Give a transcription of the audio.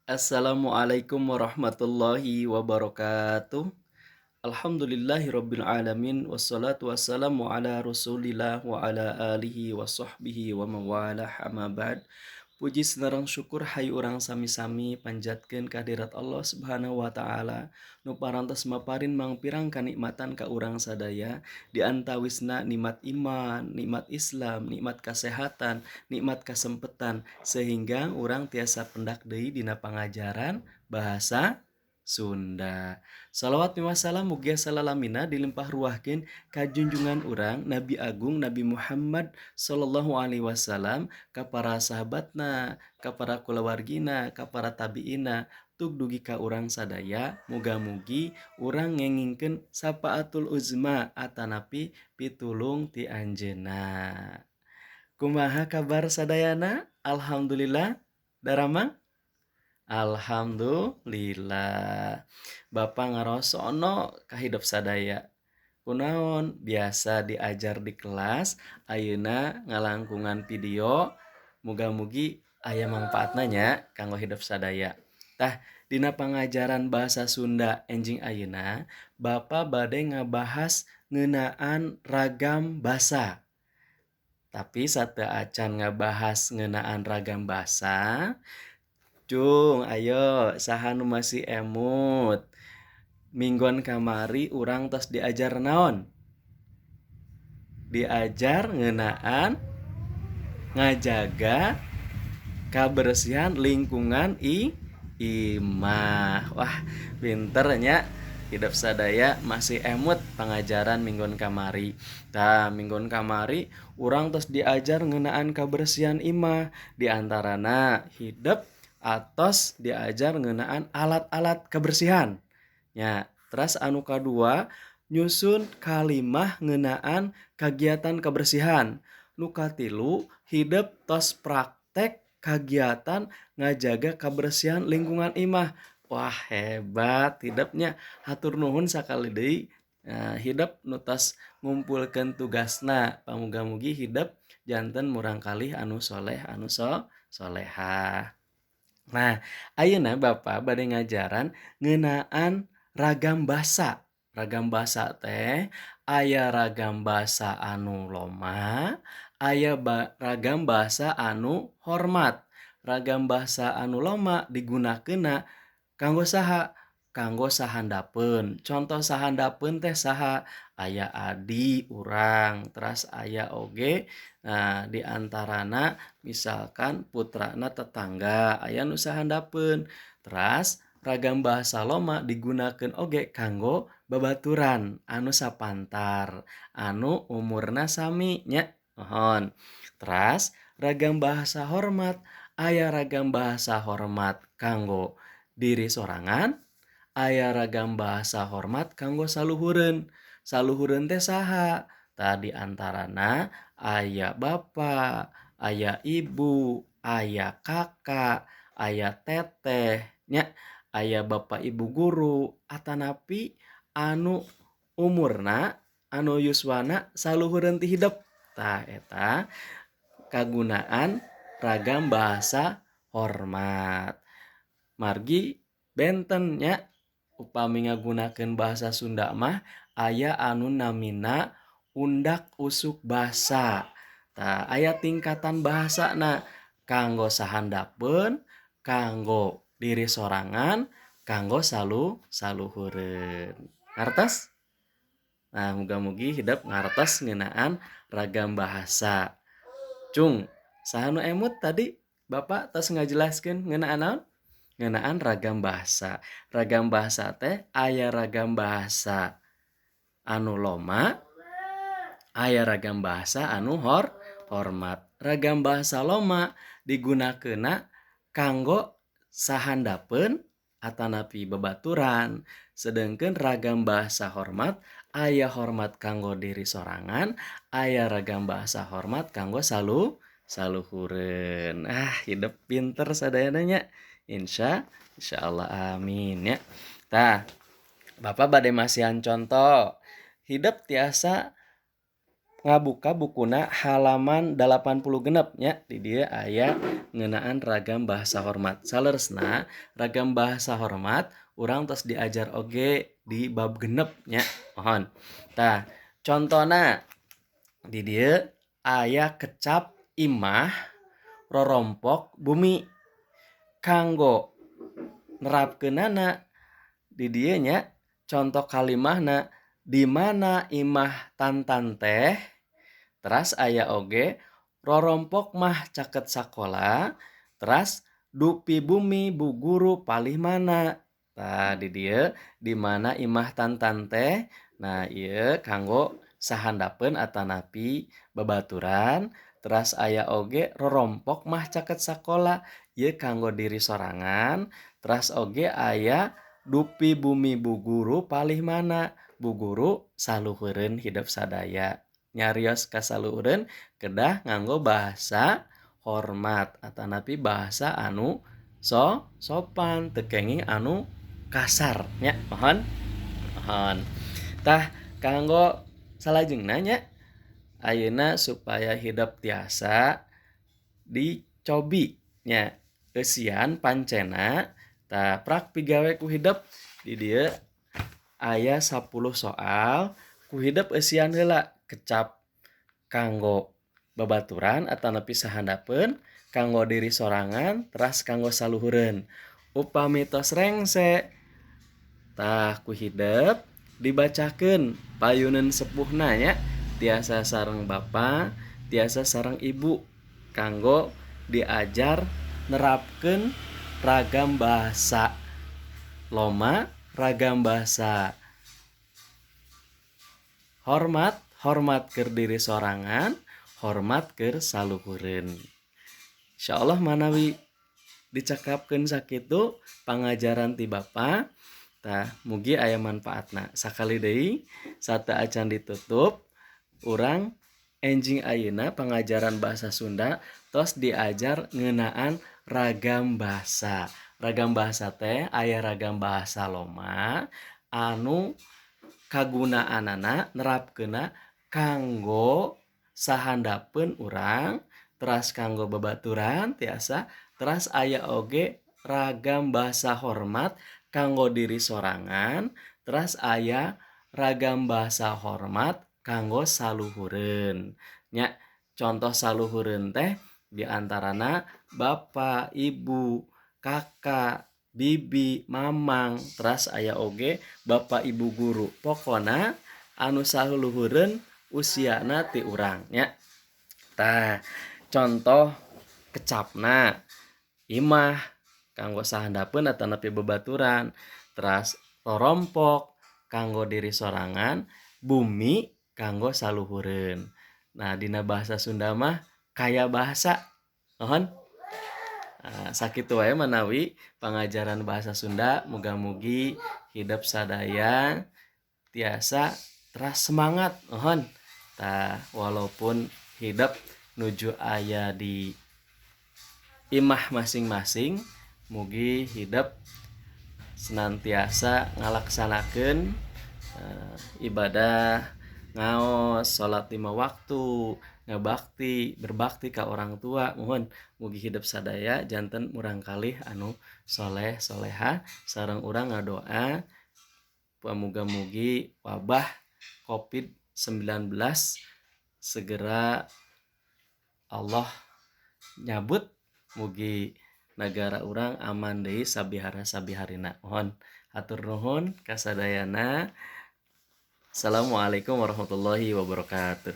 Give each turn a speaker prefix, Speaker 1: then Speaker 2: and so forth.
Speaker 1: Assalamualaikum warahmatullahi wabarakatuh. Alhamdulillahirabbil alamin wassalatu wassalamu ala Rasulillah wa ala alihi wa sahbihi wa mawalah, amma ba'd. Puji sareng syukur hayu urang sami-sami panjatkeun kehadirat Allah Subhanahu wa taala nu parantos maparin mangpirang kanikmatan ka urang sadaya, di antawisna nikmat iman, nikmat Islam, nikmat kesehatan, nikmat kasempetan sehingga urang tiasa pendak deui dina pangajaran bahasa Sunda. Salawat miwah salam mugia salalamina dilimpah ruahkeun ka junjungan urang Nabi Agung Nabi Muhammad sallallahu alaihi wasallam, ka para sahabatna, ka para kulawargina, ka para tabiina, tuk dugi ka urang sadaya. Muga-mugi urang ngengingkeun sapaatul uzma atanapi pitulung ti anjeunna. Kumaha kabar sadayana? Alhamdulillah. Daramang? Alhamdulillah. Bapak ngarosono kahidep sadaya. Kunaon biasa diajar di kelas, ayeuna ngalangkungan video, muga-mugi aya mangpaatna nya kanggo hidup sadaya. Tah, dina pangajaran bahasa Sunda enjing ayeuna, Bapak bade ngabahas ngeunaan ragam basa. Tapi sateuacan ngabahas ngeunaan ragam basa, cung, ayo saha nu masih emut? Minggon kamari urang tos diajar naon? Diajar ngeunaan ngajaga kabersihan lingkungan imah. Wah, pinter nya hidep sadaya masih emut pangajaran minggon kamari. Tah, minggon kamari urang tos diajar ngeunaan kabersihan imah, di antarana hidep atos diajar ngeunaan alat-alat kebersihan. Ya, terus anu kadua nyusun kalimah ngeunaan kagiatan kebersihan. Nu katilu hidep tos praktek kagiatan ngajaga kebersihan lingkungan imah. Wah, hebat hidepnya. Hatur nuhun sakali deui. Nah, hidep nu tos ngumpulkeun tugasna. Pamuga-mugi hidep janten murangkalih anu soleh anu solehah. Nah, ayeuna Bapak bade ngajaran ngeunaan ragam basa. Ragam basa teh aya ragam basa anu loma, aya ragam basa anu hormat. Ragam basa anu loma digunakeunna kanggo saha? Kanggo sahandapeun. Contoh sahandapeun teh saha? Aya adi urang, teras aya oge, nah di antarana misalkan putrana tetangga, aya nu sahandapeun. Teras ragam bahasa loma digunakeun oge kanggo babaturan anu sapantar, anu umurna sami nya, mohon. Teras ragam bahasa hormat, aya ragam bahasa hormat kanggo diri sorangan, aya ragam bahasa hormat kanggo saluhureun. Saluhureun teh saha? Tah, di antarana aya bapa, aya ibu, aya kakak, aya teteh nya, aya bapak ibu guru atanapi anu umurna anu yuswana saluhureun ti hidep. Tah, eta kagunaan ragam bahasa hormat. Margi benten nya, upami ngagunakeun bahasa Sunda mah aya anu namina undak usuk basa. Tah, aya tingkatan bahasana kanggo sahandapeun, kanggo diri sorangan, kanggo saluhureun. Ngartos? Nah, muga-mugi hidep ngartos ngeunaan ragam bahasa. Cung, saha nu emut tadi Bapak tos ngajelaskeun ngeunaan naon? Ngeunaan ragam bahasa. Ragam bahasa teh aya ragam bahasa anu loma, aya ragam bahasa anu hormat. Ragam bahasa loma digunakeunna kanggo sahandapeun atanapi babaturan. Sedengkeun ragam bahasa hormat aya hormat kanggo diri sorangan, aya ragam bahasa hormat kanggo saluhureun. Ah, hidep pinter sadayana nya. Insyaallah amin ya. Tah, Bapak bade masihan contoh. Hidep tiasa Ngabuka bukuna halaman 86 nya. Di dieu aya ngeunaan ragam bahasa hormat. Saleresna ragam bahasa hormat urang tos diajar oge di bab 6 nya. Mohon. Tah, contona di dieu aya kecap imah, rorompok, bumi. Kanggo nerapkeunana di dieu nya, contoh kalimahna di mana imah tantan teh, teras aya oge rorompok mah caket sakola, teras dupi bumi bu guru palih mana. Tah, di dieu di mana imah tantan teh. Nah, ieu kanggo sahandapeun atanapi babaturan. Teras aya oge rorompok mah caket sakola, ieu kanggo diri sorangan. Teras oge aya dupi bumi bu guru palih mana, bu guru saluhureun hidep sadaya. Nyarios ka saluhureun kedah nganggo bahasa hormat atanapi bahasa anu sopan, teu kenging anu kasar nya. Mohon. Mohon. Tah, kanggo salajengna nya, ayeuna supaya hidep tiasa dicobi nya, eusian pancena. Tah, prak pigawe ku hidep di dieu aya 10 soal ku hidep eusian heula kecap kanggo babaturan atanapi sahandapeun, kanggo diri sorangan, teras kanggo saluhureun. Upami tos rengse, tah ku hidep dibacakeun payuneun sepuhna nya, tiasa sareng bapa, tiasa sareng ibu, kanggo diajar nerapkeun ragam bahasa loma, ragam bahasa hormat, hormat keur diri sorangan, hormat keur saluhureun. Insyaallah manawi dicakapkeun sakitu pangajaran ti Bapa, tah mugi aya manfaatna. Sakali deui sateuacan ditutup, urang enjing ayeuna pangajaran bahasa Sunda tos diajar ngeunaan ragam bahasa. Ragam bahasa teh aya ragam bahasa loma anu kagunaanana nerapkeunna kanggo sahandapeun urang, teras kanggo babaturan tiasa, teras aya oge ragam bahasa hormat kanggo diri sorangan, teras aya ragam bahasa hormat kanggo saluhureun nya. Contoh saluhureun teh diantarana bapak, ibu, kakak, bibi, mamang, teras aya oge bapak ibu guru. Pokona anu saluhureun usiana ti urang nya. Tah, contoh kecapna imah kanggo sahandapeun atanapi babaturan, teras rorompok kanggo diri sorangan, bumi kanggo saluhureun. Nah, dina bahasa Sunda mah kaya bahasa. Mohon. Nah, sakitu wae manawi pangajaran bahasa Sunda, muga-mugi hidep sadaya tiasa teras semangat. Mohon. Tah, walaupun hidep nuju aya di imah masing-masing, mugi hidep senantiasa ngalaksanakeun ibadah, ngaos, salat 5 waktu, ngabakti, berbakti ka orang tua. Mohon mugi hidep sadaya janten murangkalih anu soleh soleha. Sareng urang ngadoa muga-mugi wabah COVID-19 segera Allah nyabut, mugi negara urang aman deui sabihara sabiharina. Mohon hatur nuhun kasadayana. Assalamualaikum warahmatullahi wabarakatuh.